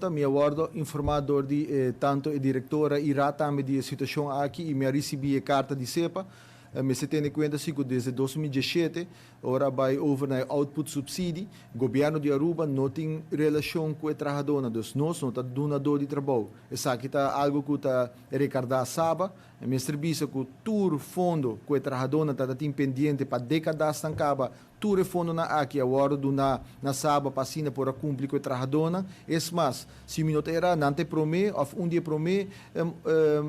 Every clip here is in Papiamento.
Mi a wordo informa door di tanto e directora y raad tambe di e situacion aki y mi a ricibi e carta di SEPA. Mester tene cuenta si cu desde 2017, ora bay over na e output subsidie, gobierno di Aruba no tin relacion cu e trahadornan, dus nos no ta dunador di trabou. Esaki ta algo cu ta recarda SABA. Mester bisa cu tur fondo cu e trahadornan ta tin pendiente pa decadasnan caba, tur e fondonan aki a wordo duna na SABA pa asina por a cumpli cu e trahadornan. Es mas, si mi no ta era, nan ta e prome of un di e prome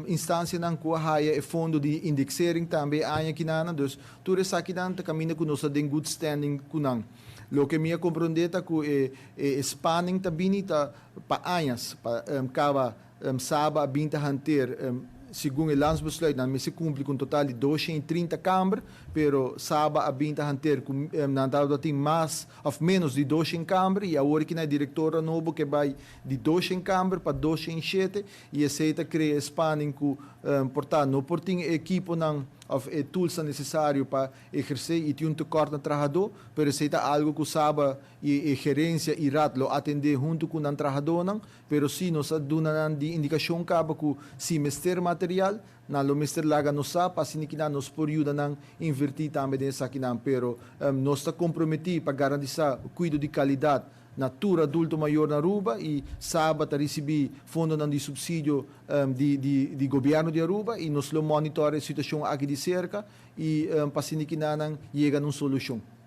instancianan cu a haya e fondo di indexering tambe e aña kinana. Dus tur esakinan ta caminda cu nos ta den good standing cu nan. Loke mi a comprende ta cu e spanning ta bini ta pa añas, pa caba SABA a bin ta hanteer segun e landsbesluit nan mester cumpli cu un total di 230 kamber, pero SABA a bin ta hanteer cu nan tabata tin mas of menos di 200 kamber y awor aki na e directora nobo ke bay di 200 kamber pa 207 y esey ta crea e spanning cu por ta no por tin e ekiponan of e toolsnan necesario pa eherce y tin un tekort na trahador, pero esey ta algo cu SABA y e gerencia y raad lo atende hunto cu nan trahadornan. Pero si nos a duna nan di indicacion caba cu si mester material, nan lo mester laga nos sa pa asina kinan nos por yuda nan inverti tambe den esakinan. Pero nos ta comprometi pa garantisa cuido di calidad na tur adulto mayor na Aruba y SABA ta ricibi fondonan di subsidio di gobierno di Aruba y nos lo monitor e situacion aki di cerca y pa asina kinan nan yega na un solucion.